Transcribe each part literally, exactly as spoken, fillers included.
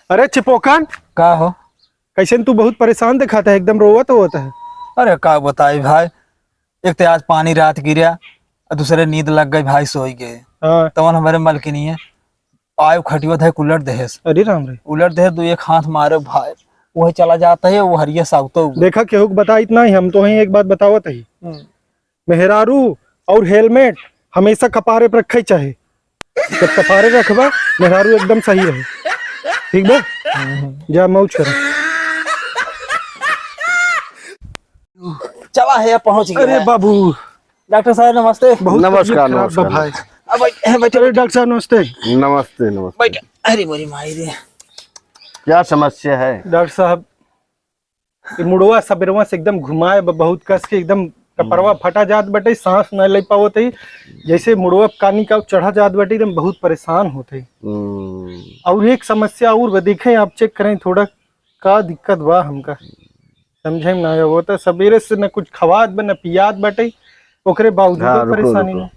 अरे चिपोकन, का हो? कैसन तू बहुत परेशान दिखाता है, एकदम रोवत होता है। अरे का बताई भाई, एक तो आज पानी रात गिरा, और दूसरे नींद लग गई भाई, सोई गए। हाँ। तवन हमारे मलकिनी है, आयो खटियो धै के उलट देहेस। अरे राम रे। उलट देहेस, दो एक हाथ मारे भाई, वही चला जाता है, वो हरिया साउतो हुआ। देखा, केहू के बताइत नाही, हम तो हैं एक बात बतावत ही। हम्म। मेहरारू और हेलमेट हमेशा कपारे पर रखे चाहे, जब कपारे रखबा, मेहरारू एकदम सही रहे। ठीक बा? हम्म। जा मौज कर। चला है, पहुंच गया अरे है। बाबू। डॉक्टर साहब, नमस्ते। बहुत नमस्कार, तबीयत खराब बा नमस्कार। भाई। अब बैठ-, बैठो। अरे डॉक्टर साहब, नमस्ते। नमस्ते, नमस्ते। बैठ। अरे मोरी माई रे। क्या समस्या है? डॉक्टर साहब, ये मुड़वा सबेरवा से एकदम घुमाए बा, बहुत कस के एकदम कपड़वा हम्म। फटा जात बाटे, सांस न ले पावत है, जैसे मुड़वा कानी का चढ़ा जात बाटे, एकदम बहुत परेशान होत है। हम्म। और एक समस्या और बा, देखें आप चेक करें थोड़ा, का दिक्कत बा हमका समझे में ना आवे। वो तो सबेरे से न कुछ खवात बा, न पियात बाटे, ओकरे बावजूद हाँ, रुको, परेशानी रुको। में।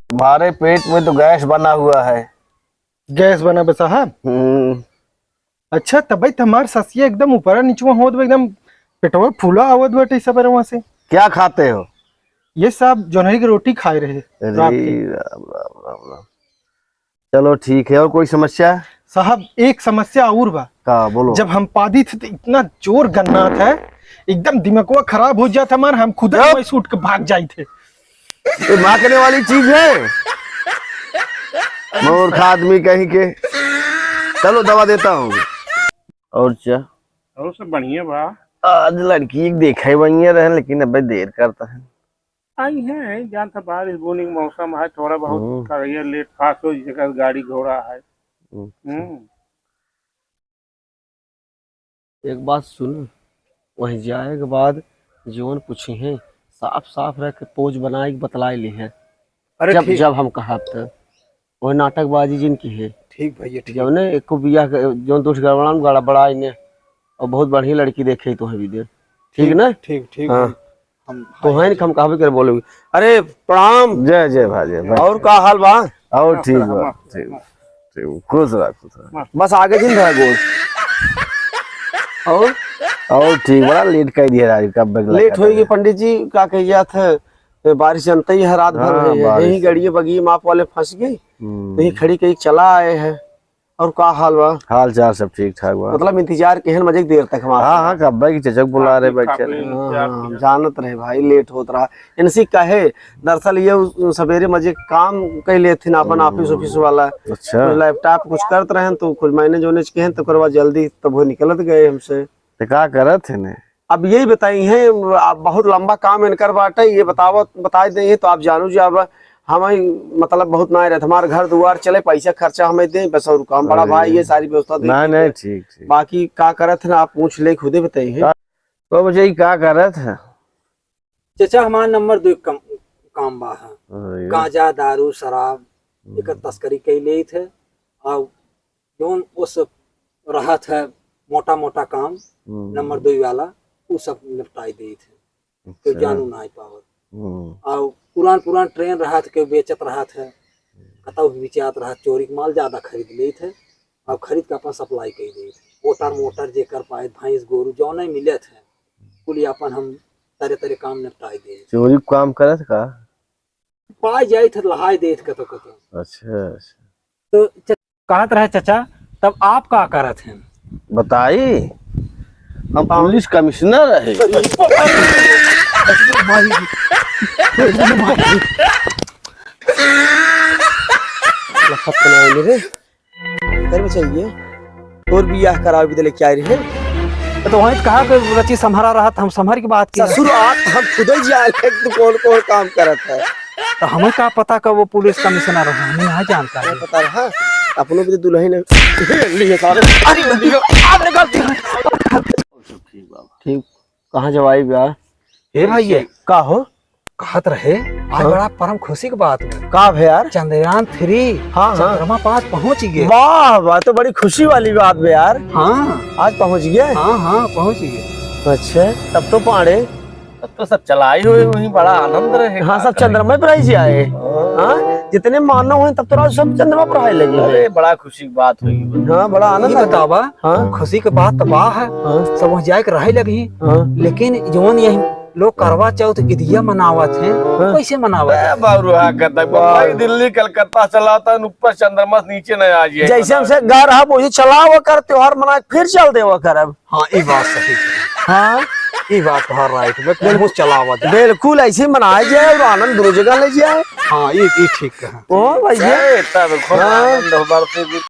तुम्हारे पेट में तो गैस बना हुआ है। गैस बना बा साहब? हम्म। अच्छा, तबे तो हमार ससिया एकदम ऊपरा निचवा होत बा, एकदम पेटवा फूला आवत बाटे सबेरवा से। क्या खाते हो? ये साहब जोन्हरी की रोटी खाए रहे अरे रात के। राम, राम, राम, राम। चलो ठीक है, और कोई समस्या? साहब, एक समस्या और बा। का, बोलो। जब हम पादी थे तो इतना जोर गन्नात है, एकदम दिमागवा खराब हो जात है हमार, हम खुद चुप। वहीं से उठ के भाग जाइत है। ये भागने वाली चीज है? मूर्ख आदमी कहीं के। चलो दवा देता हूँ। और क्या? और सब बढ़िया बा। आज लड़की एक देखे बढ़िया रहे, लेकिन अबे देर करता है। आई है, जान था बारिश बूनी के मौसम है, थोड़ा बहुत हम्म। करिए लेट फास्ट हो, जैसे गाड़ी घोड़ा है। हम्म। हम्म। एक बात सुन, वहीं जाए के बाद जौन पूछी है, साफ साफ रह के पोज बनाए के बतलाए ली है। अरे जब, ठीक। जब हम कहब त, वही नाटकबाजी जिन की है। ठीक भैया, ठीक। जौने एको बियाह के, जौन दोष गड़बड़ा में गड़बड़ा इन्हें, और बहुत बढ़िया लड़की देखे तो है भी दे। ठीक ठीक, ना? ठीक, ठीक हाँ। भाई। हम तो है कि हम कहबे करे बोले, "अरे, प्रणाम।" जय, जय भाई, जय भाई। और का हाल बा? और ठीक बा, ठीक, ठीक। खुश रह, खुश रह। बस आगे दिन रह गोल। और? और ठीक, बड़ा लेट कर दिया यार, कब तक लेट लगा होई था? कि पंडित जी, का कह गया था, ए, बारिश जनते ही है, रात भर हाँ, में है। बारिश यही से। गड़िए बगिए माप वाले फंस गई, हम्म। तो ये खड़ी कहीं चला आए हैं। और का हाल बा? हाल चाल सब ठीक ठाक बा। मतलब इंतजार के हन मजे देर तक हमारा। हाँ, हाँ, कब्बे की चचक बुला रहे, काफी, बैठे काफी रहे। हाँ, इंतजार हाँ, हम किया। जानत रहे भाई, लेट होत रहा। इनसे कहे, दरअसल ये उ-, उ सवेरे मजे काम कर लेथिन अपन हम्म। ऑफिस ऑफिस वाला। अच्छा। कुछ लैपटॉप कुछ करत रहन तो कुछ मैनेज वैनेज के हन तो ओकर बाद जल्दी तब वो निकलत गए हमसे। तो का करत है ने? अब यही बताई हैं, आप बहुत लंबा काम इनकर बाटे, ये बतावत, बताई दे हैं, तो आप जानू जी, अब हमें, मतलब, बहुत ना रहत, हमार घर दुआर चले, पैसा खर्चा हमें दे, बस और काम, बड़ा अरे। भाई, ये सारी व्यवस्था दे नहीं, देते। नहीं, ठीक, ठीक। बाकी का करत है ना, आप पूछ ले, खुदे बताई हैं। का, का बजाई, का करत है? चाचा, हमार नंबर दो काम, काम बा है। अरे। गांजा, दारू, शराब, हम्म। एकर तस्करी कई लेत है, और जौन उस रहत है मोटा मोटा काम, हम्म। नंबर दो वाला, उ सब निपटाई देत है। तो अच्छा। जानू ना पावत। हम्म। और पुरान पुरान ट्रेन रहत है, केहू बेचत रहत है, कतौ भी बेचात रहत, चोरी के माल ज्यादा खरीद लेत है और खरीद के अपन सप्लाई कर देत है। मोटर, मोटर जेकर पाए, भैंस गोरू जौने मिलत है, कुल अपन हम तरे तरे काम निपटाई देत। चोरी काम करत का? पाई जाइत है, लहाई देत कतो कतो। अच्छा, अच्छा। तो च-, कहत रहे चाचा, तब आप का करत हैं? बताई, हम पुलिस कमिश्नर रहे। लखत तो नहीं रे। घर में चाहिए। और बियाह करावे बदे लेके आए रहे। तो वहीं कहा कि रची सम्हरा रहत, हम सम्हर की बात की। ससुर, आप हम खुद ही जान ले कि तू कौन कौन काम करत है। तो हमें का पता कब वो पुलिस कमिश्नर रहा, हमें ना जानता है। पता रहा, अपनों भी तो दुल्हन है। लिए सारे। अरे, आपने गलती। ठीक, कहाँ जवाई बा? ए भाई, ये का हो? कहत रहे, आज हाँ। बड़ा परम खुशी की बात बा। का भे यार? चंद्रयान थ्री हाँ, हाँ। चंद्रमा पास पहुंच गए। वाह, वाह, तो बड़ी खुशी वाली बात बे यार। हाँ। आज पहुंच गए? हाँ, हाँ, पहुंच गए। अच्छा, तब तो पाड़े। तब तो सब चलाई हुए वहीं, बड़ा आनंद रहे। हाँ, सब चंद्रमा पर आई जाए। हाँ। हाँ, जितने मानव हैं, तब तो राज सब चंद्रमा पर आए लगे हैं। अरे, बड़ा खुशी की बात हुई। हाँ, बड़ा आनंद ये आता। बतावा, हाँ। खुशी के बात तो बा है, हाँ। सब वहाँ जाए के रहे लगी। हाँ। लेकिन जौन यही लोग करवा चौथ इदिया मनावत हैं, हाँ। कैसे मनावत ए, हैं? बाबू, हाँ, कहता है, वाह। बम्बई, दिल्ली, कलकत्ता चलाता है, ऊपर चंद्रमा से नीचे नहीं आ जाए। जैसे हमसे गा रहा, वही चलावा कर, त्योहार मना, फिर चल देवा कर अब। हाँ, ई बात सही है। हाँ। ई बात तोहार right में, कुल मुझ चलावा जाए। बिल्कुल, ऐसे ही मनाया जाए और आनंद दूसरी जगह ले जाए। हाँ, ई, ई ठीक है। ओ भैया। ए, तब खूब हाँ। आनंद हो, बार से भी।